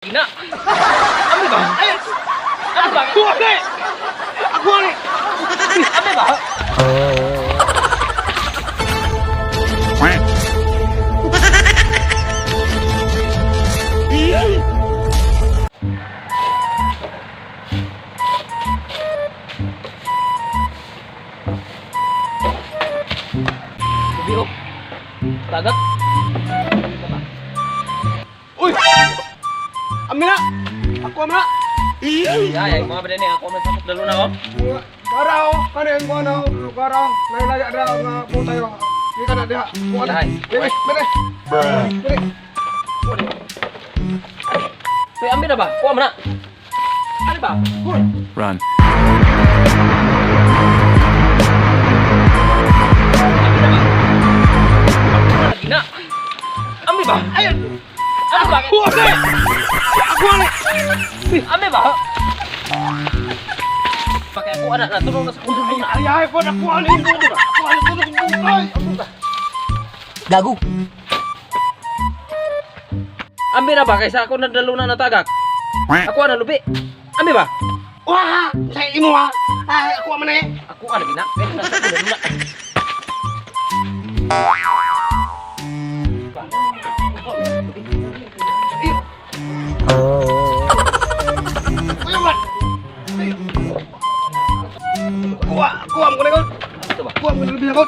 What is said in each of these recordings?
Gina. Ami ba? Ay. Ano ba? Ako ani! Ako ani! Ami ba? Ubi oh. Dagat. Uy! Amina! Ako amina! Ay, ay, mga ba ako man sa dalo na oh. Garaw, kanin ko ano, garaw, nailaya na nga po tayo. Hindi ka na diha. Kuha na. Ay. Bebe, bebe. Bebe. Uy, ami na ba? Kuha mo na. Ano ba? Huy. Run. Ami na ba? Lagi na. Ami ba? Ay! Ano ba? Ako ani! Ako ani! Ami ba? Pakai aku anak na tulong na sa kundo na. Ay, ay, po, ako ani! Ako ani, tulog mo. Ay! Gago. Ami na ba kaysa ako nagdalo na natagak? Ako ana lubi. Ami ba? Wah! Sa imo ha! Ay, ako man eh! Ako ana gina. Kaya na sa kundo na. Kuya man! Ay. Kuha! Kuha mo ko na Ito ba? Kuha mo na lubi ako.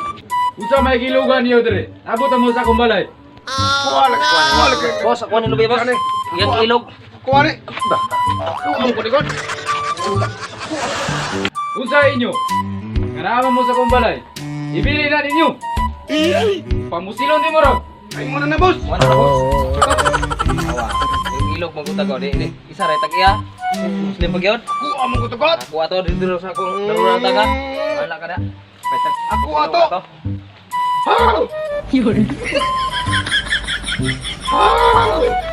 Unsa may gilugan niyo dire? Abot mo sa akong balay. Kuha lang! Kuha lang! Boss, ako ana lubi, boss. Ano? Yang ilog. Kuha ni! Kuha mo ko na Unsa inyo? Nga mo sa akong balay. Ibili na ninyo. Pamusilon di mo raw. Ay mo na na, boss! Wala na, boss. Awa. Yung ilog magutag ko. Di, di. Isa ra tag iya. Muslim pag yun. Kuha mo ko tugot! Ako ato dito sa akong dalo na taga. Wala ka na. Ako ato! Ha!